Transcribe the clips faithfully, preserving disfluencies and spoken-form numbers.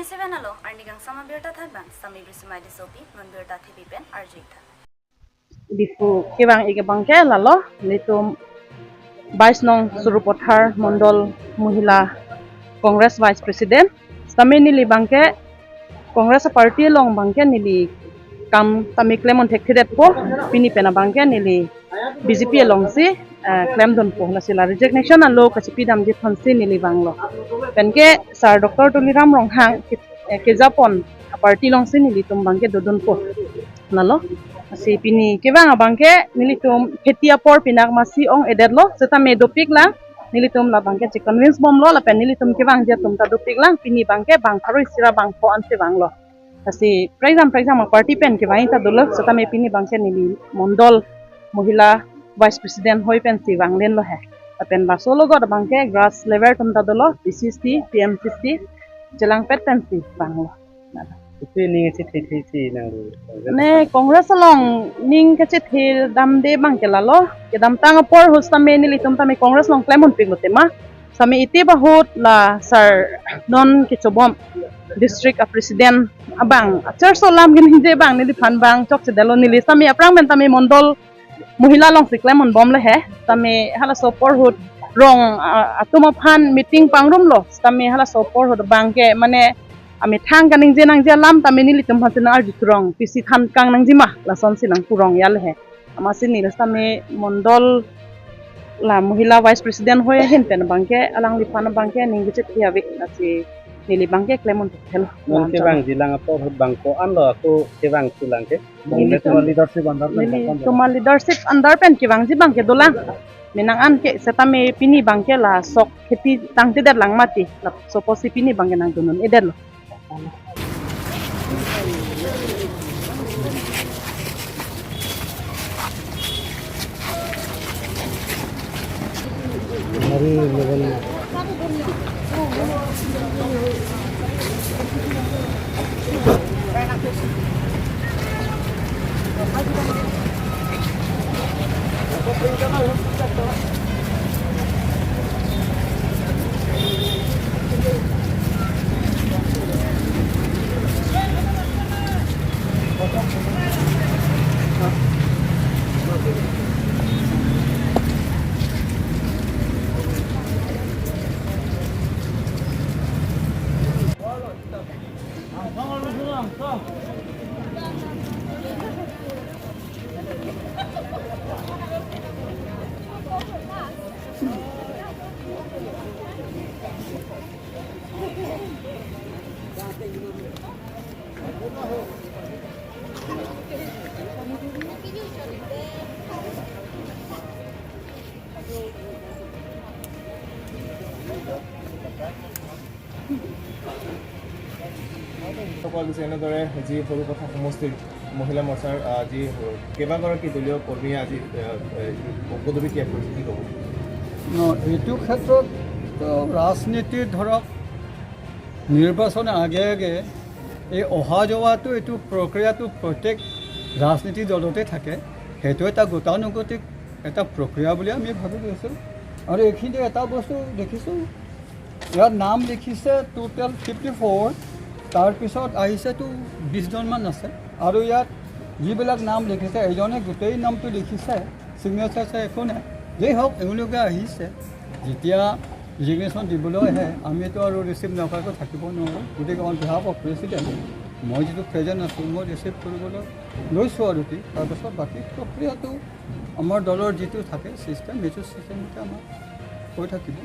Seven along arni kangsam abirta thanbang Sami Brismai Tissopi, non birta thepi pen arju-ik tha. Diphu kevang-ik abangke lalo, nelitum bais nong Sarupathar Mondol Mohila Congress Vice President. Sitame neli abangke Congress party along abangke neli kam tame klem un thekthedetpo, pini pen abangke neli B J P alongsi, eh, klemdunpo, lasi la resignation alo kachipidamji aphansi neli vanglo. Penke Sir Doctor Tuliram Ronghang ke-, eh, kejapon party alongsi nelitum abangke dodunpo. Lalo, lasi pini kevang abangke nelitum kheti apor pinak masi ong-edetlo, sitame dopiklang, nelitum la abangke che-convince bomlo, lapen nelitum kevangji atum ta dopiklang, pini abangke bang pharo isi ra bang pho ansi vanglo. Lasi prekjam prekjam aparty pen kevang ta dolo, sitame pini abangke neli Mondol Mohila Vice President hoi pensi vanglenlo he. Lapen laso alogot abangke grass level atum ta dolo, P C C, P M C C, chelangpet pensi vanglo. Isi ning isi thei thei si nang do. Ne Congress along ning kachethedamde abangke lalo. Kedamtang apor ahut sitame nelitum tame Congress along klem unpiklo tema. Sitame itip ahut la Sir non kechobom district a president abang, achar so alam keningje abang neliphan abang chokchedetlo, neli sitame aphrang pen tame Mondol Mohila alongsi klem unbomlo he. Sitame halaso apor ahut rong, ah, atum aphan meeting pangrumlo. Sitame halaso apor ahut abangke mane amethang kaningje nangji alam tame nelitum aphansi nang-arju thurong, pisi than kangnangji ma, lasonsi nangpurong ya le he. Amatsi neli sitame Mondol la Mohila Vice President hoi ahin pen abangke alangliphan abangke ning kachethe ave, lasi neli abangke klem un thekthelo. Non kevangjilang apor ahut bang ko-an lo ako kevangsulang ke? Nelitum leadership under pen neli kapan tuma leadership under pen kevangji abangke dolang. Menang an ke sitame pini abangke la sok kheti tangtedetlang mati. Laso apotsi pini abangke nangdun un-edetlo. সকল পিছে এনেদৰে যি সৰুপথাৰ সমষ্টিৰ মহিলা মৰ্চাৰ, আহ, যি কেইবাগৰাকী দলীয় কৰ্মীয়ে আজি, আহ, আহ, পদবী ত্যাগ কৰিছে, কি ক'ব? ন, এইটো ক্ষেত্ৰত, আহ, ৰাজনীতিৰ ধৰক নিৰ্বাচনৰ আগে আগে এই অহা যোৱাটো, এইটো প্ৰক্ৰিয়াটো প্ৰত্যেক ৰাজনীতি দলতে থাকে। সেইটো এটা গতানুগতিক এটা প্ৰক্ৰিয়া বুলি আমি ভাবি লৈছোঁ। আৰু এইখিনিতে এটা বস্তু দেখিছোঁ, ইয়াত নাম লিখিছে টোটেল ফিফটি ফ'ৰ, তাৰপিছত আহিছেতো বিছজনমান আছে। আৰু ইয়াত যিবিলাক নাম লিখিছে, এজনে গোটেই নামটো লিখিছে, ছিগনেচাৰ চাই একো নাই। যেই হওক, এওঁলোকে আহিছে, যেতিয়া ৰিজিগনেশ্যন দিবলৈ আহে, আমিতো আৰু ৰিচিভ নকৰাকৈ থাকিব নোৱাৰোঁ। গতিকে অন বিহাফ অফ প্ৰেচিডেণ্ট মই যিটো প্ৰেজেণ্ট আছোঁ, মই ৰিচিভ কৰিবলৈ লৈছোঁ আৰু কি। তাৰপাছত বাকী প্ৰক্ৰিয়াটো আমাৰ দলৰ যিটো থাকে ছিষ্টেম, সেইটো ছিষ্টেমতে আমাৰ হৈ থাকিব।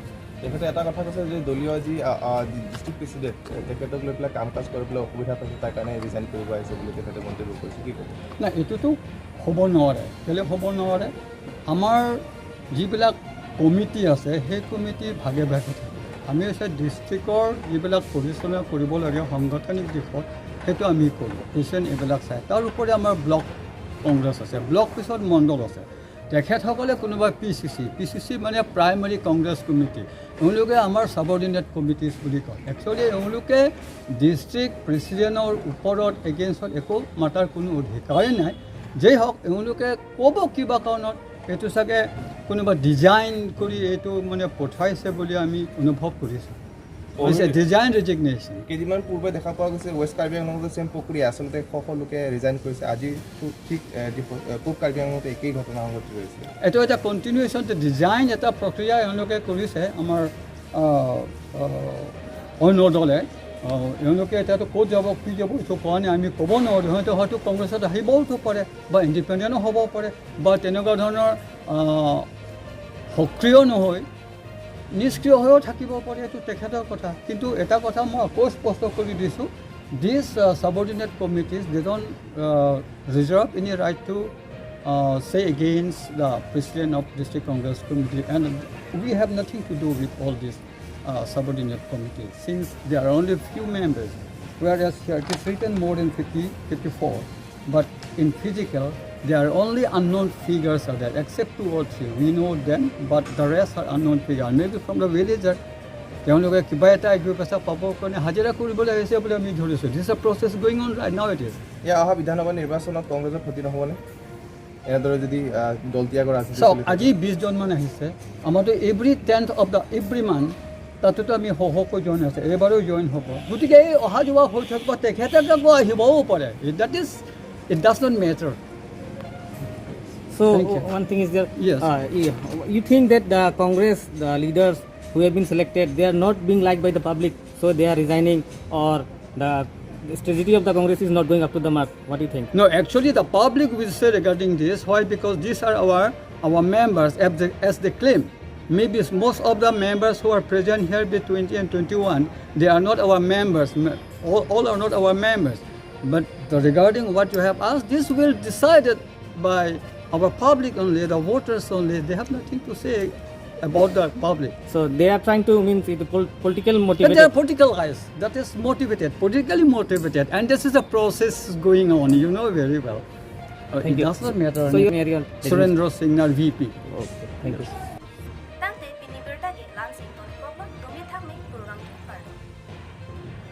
তেখেতে এটা কথা কৈছে যে দলীয় যি, আ, আ, ডি-, ডিষ্ট্ৰিক্ট প্ৰেচিডেণ্ট, এ, তেখেতক লৈ পেলাই কাম কাজ কৰিবলৈ অসুবিধা পাইছে, তাৰ কাৰণে ৰিজাইন কৰিব আহিছে বুলি তেখেতে মন্তব্য কৰিছে। কি ক'ব? নাই, এইটোতো হ'ব নোৱাৰে। কেলৈ হ'ব নোৱাৰে? আমাৰ যিবিলাক কমিটি আছে, সেই কমিটি ভাগে ভাগে থাকে। আমি হৈছে ডিষ্ট্ৰিক্টৰ যিবিলাক পৰিচালনা কৰিব লাগে সাংগঠনিক দিশত, সেইটো আমি কৰোঁ, প্ৰেচিডেণ্ট এইবিলাক চাই। তাৰ উপৰি আমাৰ ব্লক কংগ্ৰেছ আছে, ব্লক পিছত মণ্ডল আছে। তেখেতসকলে কোনোবা পি চি চি, পি চি চি মানে প্ৰাইমেৰী কংগ্ৰেছ কমিটি, এওঁলোকে আমাৰ ছাবঅৰ্ডিনেট কমিটিজ বুলি কয়। একচুৱেলি এওঁলোকে ডিষ্ট্ৰিক্ট প্ৰেচিডেণ্টৰ ওপৰত, এগেইনষ্টত একো মাতাৰ কোনো অধিকাৰেই নাই। যেই হওক, এওঁলোকে ক'ব কিবা কাৰণত এইটো চাগে কোনোবা ডিজাইন কৰি এইটো মানে পঠাইছে বুলি আমি অনুভৱ কৰিছোঁ। It's a design resignation. কেইদিনমান পূৰ্বে দেখা পোৱা গৈছে ৱেষ্ট কাৰ্বি আংলঙতো ছেম প্ৰক্ৰিয়া, আচলতে শ শ লোকে ৰিজাইন কৰিছে। আজি পূ- ঠিক এ, ডিফ- এ, পূব কাৰ্বি আংলঙতো একেই ঘটনা সংঘটিত হৈছে। এইটো এটা কণ্টিনিউৱেশ্যন, এটা ডিজাইন, এটা প্ৰক্ৰিয়া এওঁলোকে কৰিছে আমাৰ আহ, আহ, অন্য দলে। আহ, এওঁলোকে এতিয়াতো ক'ত যাব, কি যাব, এইটো কোৱা নাই, আমি ক'ব নোৱাৰোঁ। সিহঁতে হয়তো কংগ্ৰেছত আহিবও পাৰে বা ইণ্ডিপেণ্ডেণ্টো হ'ব পাৰে বা তেনেকুৱা ধৰণৰ আহ, সক্ৰিয় নহৈ নিষ্ক্ৰিয় হৈও থাকিব পাৰে, এইটো তেখেতৰ কথা। কিন্তু এটা কথা মই আকৌ স্পষ্ট কৰি দিছোঁ, these uh, subordinate committees, they don't uh, reserve any right to uh, say against the president of district congress committee, and we have nothing to do with all these uh, subordinate committees since there are only few members, whereas here it is written more than fifty, fifty-four, but in physical there are only unknown figures are there, except two or three. We know them, but the rest are unknown figures. Maybe from the villager, তেওঁলোকে কিবা এটা এগ্ৰিকালচাৰ পাবৰ কাৰণে হাজিৰা কৰিবলৈ আহিছে বুলি আমি ধৰিছোঁ। This is a process going on right now it is. এয়া অহা বিধানসভা নিৰ্বাচনত কংগ্ৰেছৰ ক্ষতি নহ'বনে, এনেদৰে যদি আহ, দল ত্যাগৰ ৰাজনীতি চাওক, চলি থাকে? আজি বিশ জনমান আহিছে। আমাৰতো every tenth of the every month তাতোতো আমি শ শকৈ জইন আছে, এইবাৰো জইন হ'ব। গতিকে এই অহা যোৱা হৈ থাকিব, তেখেতে আকৌ আহিবও পাৰে। That is, it does not matter. So Thank you. One thing is there. Yes. Uh, yeah, you think that the Congress, the leaders who have been selected, they are not being liked by the public, so they are resigning, or the strategy of the Congress is not going up to the mark? What do you think? No, actually, the public will say regarding this. Why? Because these are our our members, as they, as they claim. Maybe most of the members who are present here, be twenty and twenty-one, they are not our members. Me- All, all are not our members. But the, regarding what you have asked, this will decided by our public only, the voters only. They have nothing to say about the public. So they are trying to mean the pol- political But they are motivated. Political guys. That is motivated, politically motivated, and this is a process going on. You know very well. Uh, Thank it you. Does not matter. So you are Surendra Singnar V P. Okay, thank you.